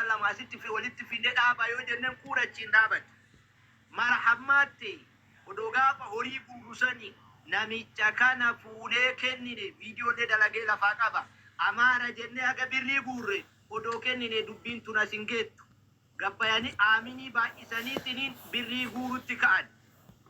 lama asitti fi walitti fidee dhaabaa yoo jenneen kuun achiin dhaabatu. Marhammaatti odoo gaafa horii guurru sani namicha kana fuunee kennine, viidiyoolee dalagee lafaa qaba. Amaara jennee haga birrii guurre odoo kennine, dubbiin tun as hin geettu. Gabbayanii aaminii baay'isaniitiniin birrii guurutti ka'an.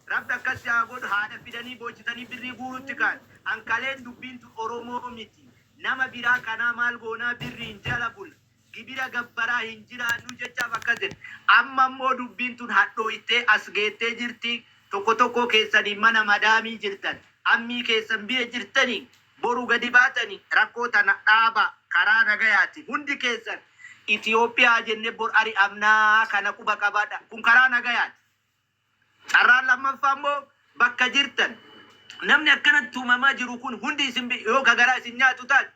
Rabbi akkas haa godhu, haadha fidanii boochisanii birrii guurutti ka'an. Ankaleen dubbiin tun Oromoo miti. Nama biraa kanaa maal goonaa, birriin jala bulla. Gibira gabbaraa hin jiraannu jechaaf akkas jedhe. Amma immoo dubbiin tun hadhooytee as geettee jirti. Tokko tokko keessanii mana madaamii jirtan. Ammii keessan bira jirtanii boru gadi baatanii rakkoo tana dhaaba karaa nagayaati. Hundi keessan Itoophiyaa jennee bor ari'amnaa, kana quba qabaadha. Kun karaa nagayaati. Carraan lammaffaa immoo bakka jirtan namni akkanatti tuumamaa jiru kun hundi isin yoo ka garaa isin nyaatu taate,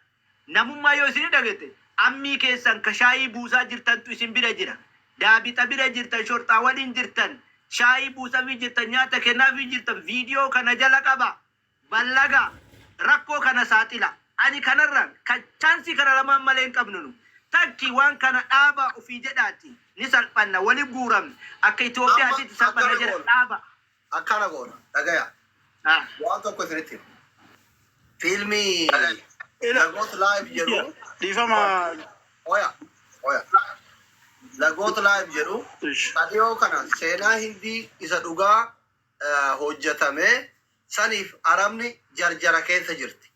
namummaa yoo isin dhagete, ammii keessan ka shaayii buusaa jirtantu isin bira jira. Daabixa bira jirtan, shorxaa waliin jirtan, shaayii buusafii jirtan, nyaata kennaafii jirtan, viidiyoo kana jala qaba. Ballagaa rakkoo kana saaxila. Ani kanarraan ka chance kana lamaan malee hin qabnu nu. Takki waan kana dhaabaa ofii jedhaati ni salphanna, wali guuramne akka Amma Itoophiyaatitti salphanna akkana jedha goona. dhaaba. Akkana goona. Dhagaya. Ah. Waan tokko isinitti hima. Fiilmii Ila Lagoot Live jedhu. Dhiifama. Oya. Oya. Lagoot Live jedhu. Ish. Dhiyoo kana seenaa Hindii isa dhugaa hojjetame saniif Arabni jarjara keessa jirti.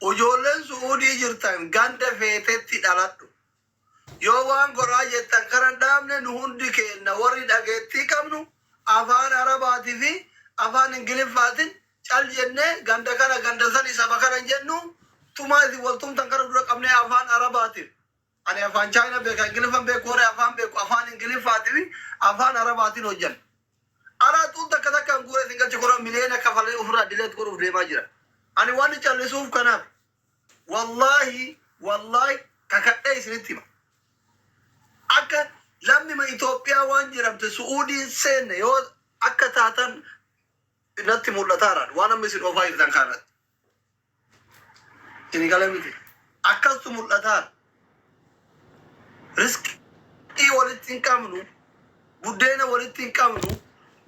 Ijoolleen Su'uudii jirtan, ganda feetetti dhaladhu. Yoo waan godhaa jettan kana hin dhaabne, nu hundi keenna warri dhageettii qabnu afaan Arabaatii fi afaan Ingiliffaatiin cal jennee, ganda kana, ganda sani, saba kana hin jennu, tumaa isin wal tumtan kana dura qabnee afaan Arabaatiin. Ani afaan Chaayinaa beeka, Ingiliffan beeku, warri afaan beeku afaan Ingiliffaatii fi afaan Arabaatiin hojjanna. Alaa xuun takka takkaan guuree isin galche godhan, miliyoona kafalee ofirraa delete godhuuf deemaa jira. Ani waan callisuuf kanaaf, wallaahi wallaahi, kakadhee isinitti hima. Akka lammima Itoophiyaa waan jedhamte Su'uudiin seenne yoo akka taatan natti mul'ataaraan waan amma isin oofaa jirtan kanarratti. Isin gala miti. Akkastu mul'ataara. Riskii walitti hin qabnu, buddeena walitti hin qabnu,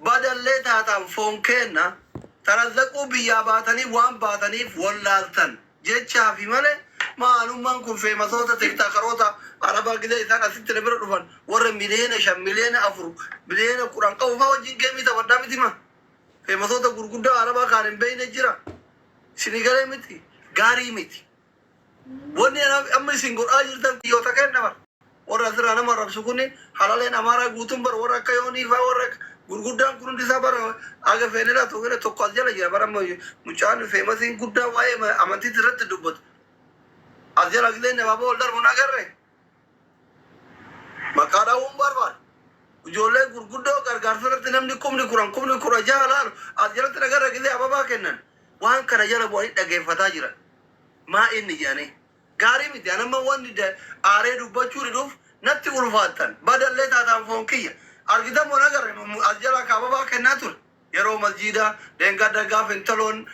badallee taataan foon keenna, tarazzaquu biyyaa baatanii waan baataniif wallaaltan jechaafi malee, maalummaan kun famousoota TikTokeroota Arabaa gizee isaan asitti na bira dhufan warra miliyoona 5, miliyoona 4, miliyoona 10 qabu faa wajjin game taphadhaa miti maa? Famousoota gurguddaa Arabaa kaan hin beekne jira. Isinii galee miti? Gaarii miti. Wanni amma isin godhaa jirtan biyyoota kenna bara. Warra asirraa nama arrabsu kun halaleen Amaaraa guutuun bara warra akka Yoonii faa, warra gurguddaan kun hundi isaa bara aga feenelaa tokko tokko as jala jira. Bara amma mucaan famousiin guddaa waa'ee amantiitti irratti dubbatu. As jala gisee namaaf ol darbu hin agarre. Maqaa dha'uun barbaadu. Ijoollee gurguddoo gargaarsa irratti namni 10,000, 16,000 laalu as jalatti nagarra gisee ababaa kennan. Waan kana jala bu'anii dhageeffataa jiran. Maa inni jedhanii. Gaarii miti. Ani amma wanni aaree dubbachuu diduuf natti ulfaattan. Badallee taataan foon kiyya. Argitan moo nagarre as jala akka ababaa kennaa ture. Yeroo masjiidaa deengadda gaafa intaloon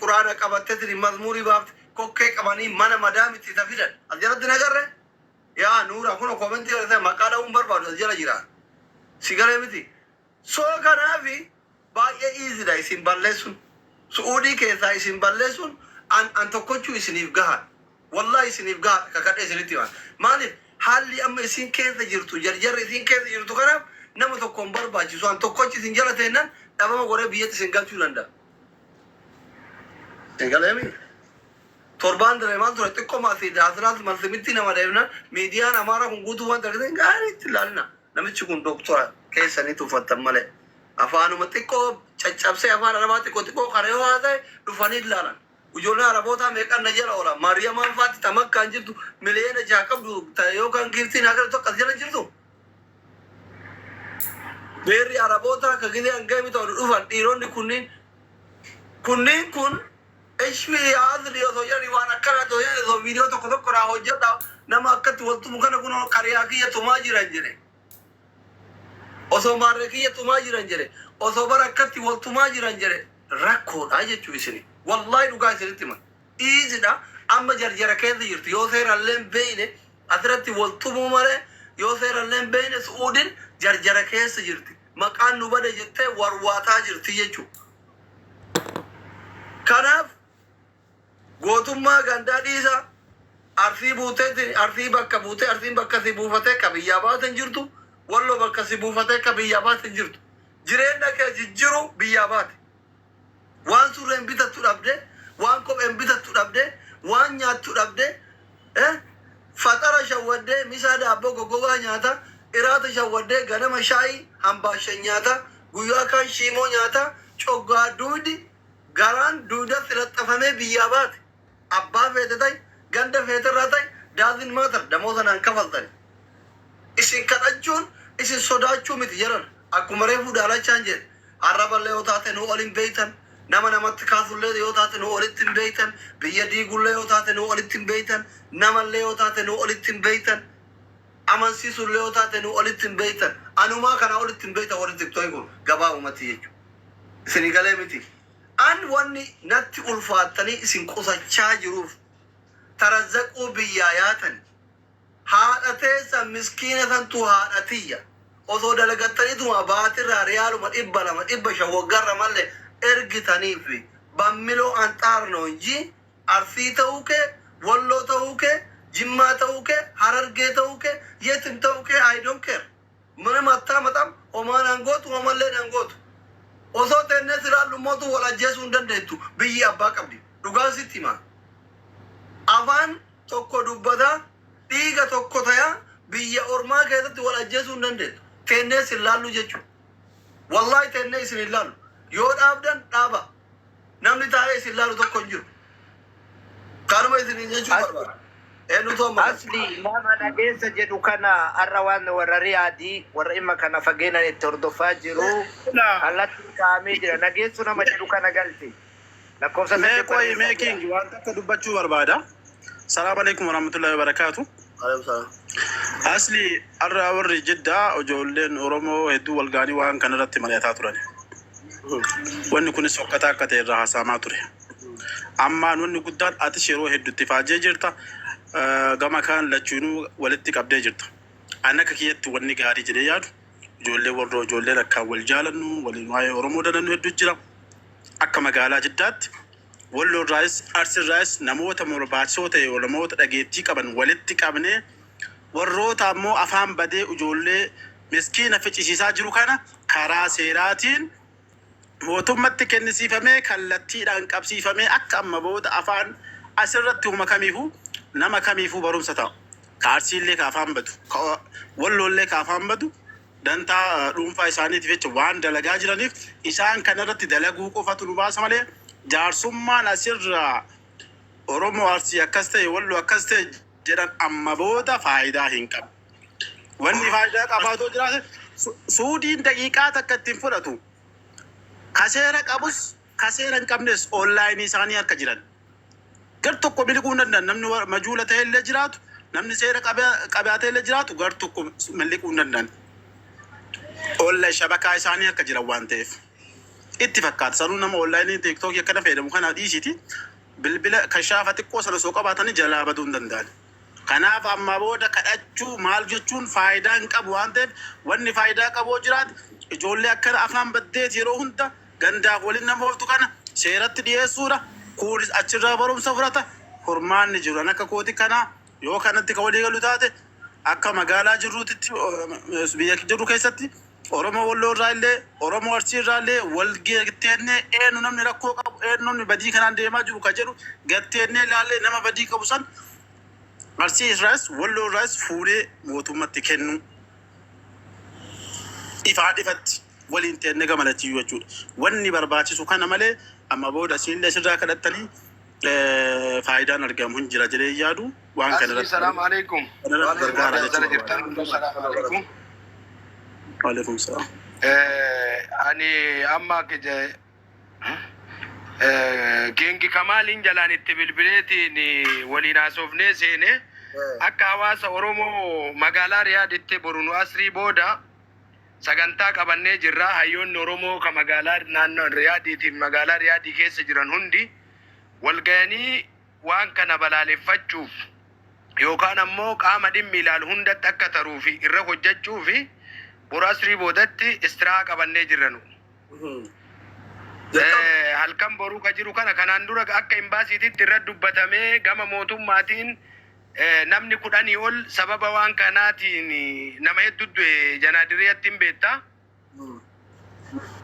quraana qabatteetiin mazmuurii baafte kokkee qabanii mana madaamitti isa fidan. As jalatti nagarre. Yaa Nuura, kun commentii irratti maqaa dha'uun barbaadu as jala jira. Si galee miti? So kanaafi baay'ee easy dha isin balleessuun. Su'uudii keessaa isin balleessuun an tokkochuu isiniif gahaadha. Wallahi isiniif gahaadha, kakadhee isinitti himan. Maaliif, haalli amma isin keessa jirtu, jarjarri isin keessa jirtu kanaaf nama tokko hin barbaachisu. An tokkochi isin jala teennan dhabama godhee biyyatti isin galchuu danda'a. Isin galeemi? Torbaan darbe maal ture? Xiqqoo maasii daasiraas malsimitti nama deemna, miidiyaan Amaaraa kun guutuu waan argitan gaariitti ilaalina. Namichi kun doktora keessanii tuffattan malee afaanuma xiqqoo caccabsee afaan Arabaa xiqqoo xiqqoo kana yoo haasa'e dhufanii ilaalan. Ijoolleen Arabootaa meeqan na jala oola. Maariyamaan faatti tamakkaan jirtu, miliyoona 6 qabdu yookaan giiftiin haga tokko as jala jirtu. Beerri Arabootaa ka gizee hangami ta'u dhufan, dhiironni kunniin kun ishfi haasli osoo jedhanii, waan akkana osoo jedhanii, osoo viidiyoo tokko tokko naa hojjedha, nama akkatti waltumu kana kun qariyaa kiyya tumaa jiran jedhe. Osoo maarree kiyya tumaa jiran jedhe. Osoo bara akkatti wal tumaa jiran jedhe, rakkoodha jechuu isini. Wallaahi dhugaa isinitti hima. Easydha, amma jarjara keessa jirtu yoo seerallee hin beekne. Asirratti wal tumuu malee yoo seerallee hin beekne, Su'uudin jarjara keessa jirti. Maqaan nu bade jettee warwaataa jirti jechuudha. Kanaaf gootummaa gandaa dhiisa. Arsii buutee, Arsii bakka buutee, Arsiin bakka si buufatee ka biyyaa baate hin jirtu. Walloo bakka si buufatee ka biyyaa baate hin jirtu. Jireenya kee jijjiru biyyaa baate. Waan surreen bitattu dhabde, waan kopheen bitattu dhabde, waan nyaattu dhabde, faxara shawwaddee, misaa daabboo goggogaa nyaata, iraata shawwaddee, ganama shaayii hambaashan nyaata, guyyaa kaan shiimoo nyaata, coggaa duudi garaan duudatti laxxafamee biyyaa baate. Abbaa feete ta'i, ganda feeterraa ta'i, doesn't matter, damooza naan kafaltani. Isin kadhachuun isin sodaachuu miti jaran. Akkuma reefuu Daalachaan jedhe, arraballee yoo taate nu ol hin beeytan, nama namatti kaasullee yoo taate nu olitti hin beeytan, biyya diigullee yoo taate nu olitti hin beeytan, namallee yoo taate nu olitti hin beeytan, amansiisullee yoo taate nu olitti hin beeytan. Anumaa kanaa olitti hin beeytan warri TikTokii kun gabaabumatti jechuudha. Isinii galee miti. An wanni natti ulfaattanii isin qusachaa jiruuf tarazzaquu biyyaa yaatani. Haadha teessan miskiina santu haadha tiyya. Osoo dalagattaniituma baatirraa riyaaluma 200, 500 waggarra malle ergitaniif bammiloo anxaar ነው እንጂ Arsii ta'uu kee, Walloo ta'uu kee, Jimmaa ta'uu kee, Harargee ta'uu kee, የትም ta'uu kee I don't care. ምንም አታመጣም. Homaa naan gootu, homallee naan gootu. Osoo teennee silaallu mootu wal ajjeesuu hin dandeettu. Biyyi abbaa qabdi. Dhugaan sitti hima. Afaan tokko dubbataa, dhiiga tokko tayaa, biyya ormaa keessatti wal ajjeesuu hin dandeettu. Teennee sin laallu jechuudha. Wallaahi teennee isin hin laallu. Yoo dhaabdan dhaaba. Namni taa'ee isin laalu tokko hin jiru. Kanuma isin jechuu barbaada. Eenyutu amma kana? Asli nama nageessa jedhu kana har'a waan warra Riyaadii warra dhimma kana fageenan itti hordofaa jiru kallattiin kaa'amee jira. Nageessu nama jedhu kana galche. Lakkoofsa Mee saddeet qoyi barreessaa mee jira. King waan takka dubbachuu barbaada. Salaam alaikum warahmatullahi wabarakatuh. Alaikum salaam. Asli, har'a warri Jiddaa ijoolleen Oromoo hedduu wal ga'anii waan kana irratti mari'ataa turan. Wanni kunis hokkataa akka ta'e irraa haasa'amaa ture. Ammaan wanni guddaan atis yeroo hedduutti faajee jirta. Gama kaan lachuunuu walitti qabdee jirta. Ani akka kiyyatti wanni gaarii jedhee yaadu, ijoollee warra ijoolleen akkaan wal jaalannu, waliin waa'ee Oromoo dalannu hedduu jira. Akka magaalaa Jiddaatti Walloo irraayis Arsii irraayis namoota barbaachisoo ta'e, namoota dhageettii qaban walitti qabnee, warroota ammoo afaan badee ijoollee miskiina ficcisiisaa jiru kana karaa seeraatiin mootummatti kennisiifamee, kallattiidhaan qabsiifamee, akka amma booda afaan asirratti huma kamiifuu nama kamiifuu barumsa ta'a. Ka Arsiillee ka afaan badu, ka Walloollee ka afaan badu, dantaa dhuunfaa isaaniitiif jecha waan dalagaa jiraniif isaan kanarratti dalaguu qofatu nu baasa malee jaarsummaan asirraa Oromoo Arsii akkas ta'e, Walloo akkas ta'e jedhan amma booda faayidaa hin qabu. Wanni faayidaa qabaatoo jiraate, Suudiin daqiiqaa takka ittiin fudhatu. Ka seera qabus ka seera hin qabnes onlaayinii isaanii harka jiran. Gar tokko miliquu hin danda'an. Namni majuula ta'e illee jiraatu, namni seera qabaatee illee jiraatu, gar tokko miliquu hin danda'an. Online shabakaa isaanii harka jiran waan ta'eef. Itti fakkaata. Sanuu nama onlaayinii TikTokii akkana fayyadamu kana dhiisiiti, bilbila kashaafa xiqqoo sana osoo qabaatanii jalaa baduu hin danda'an. Kanaaf amma booda kadhachuu maal jechuun faayidaa hin qabu waan ta'eef, wanni faayidaa qabu yoo jiraate, ijoollee akkana afaan baddeeti yeroo hunda gandaaf waliin nama ooftu kana seeratti dhiyeessuudha. Kunis achirraa barumsa fudhata. Furmaanni jiru an akka kooti kana yoo kanatti ka walii galu taate, akka magaalaa jirruutitti, biyya jirru keessatti Oromoo Walloo irraa illee, Oromoo Arsii irraa illee wal geetteennee, eenyu namni rakkoo qabu, eenyu namni badii kanaan deemaa jiru ka jedhu gatteennee ilaallee, nama badii qabu san Arsii irraas Walloo irraas fuunee mootummatti kennu, ifaa ifatti waliin teennee gamalachiisuu jechuudha. Wanni barbaachisu kana malee amma booda isinillee asirraa kadhattanii faayidaan argamu hin jira jedhee yaadu waan kana Asli irratti salaam alaikum. kana irratti gargaara Warra jechuu jala jirtan barbaada. hunduu salaam alaikum. Waalaikum salaam. Ani amma akka Keengi Kamaaliin jalaan itti bilbileetiin waliin haasofnee seene, akka hawaasa Oromoo magaalaa Riyaaditti boru nu asrii booda sagantaa qabannee jirra. Hayyoonni Oromoo ka magaalaa naannoo Riyaadiitiif magaalaa Riyaadii keessa jiran hundi wal gayanii waan kana balaaleffachuuf yookaan ammoo qaama dhimmi ilaalu hundatti akka taruu fi irra hojjechuu fi boru asrii boodatti istiraaha qabannee jirra nu. Halkan boruu ka jiru kana kanaan dura akka imbaasiititti irra dubbatamee gama mootummaatiin namni kudhanii ol sababa waan kanaatiin nama hedduu du'e janaadiriyatti hin beekta.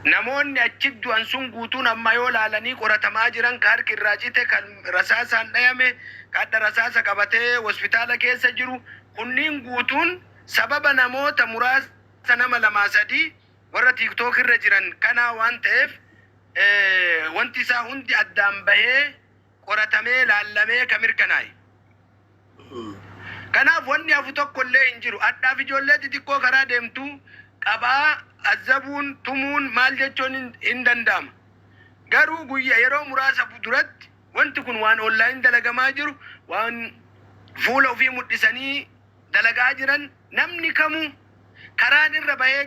Namoonni achi du'an sun guutuun amma yoo laalanii qoratamaa jiran ka harki irraa cite, kan rasaasaan dhayame, ka hadha rasaasa qabatee hospitaala keessa jiru kunniin guutuun sababa namoota muraasa nama lamaa sadii warra TikTok irra jiran kanaa waan ta'eef wanti isaa hundi addaan bahee qoratamee laallamee ka mirkanaa'e. Kanaaf wanni hafu tokko illee hin jiru. Hadhaaf ijoollee xixiqqoo karaa deemtu qabaa azzabuun, tumuun maal jechuun hin danda'ama. Garuu guyya yeroo muraasa duratti wanti kun waan online dalagamaa jiru, waan fuula ofii mul'isanii dalagaa jiran namni kamuu karaan irra bahee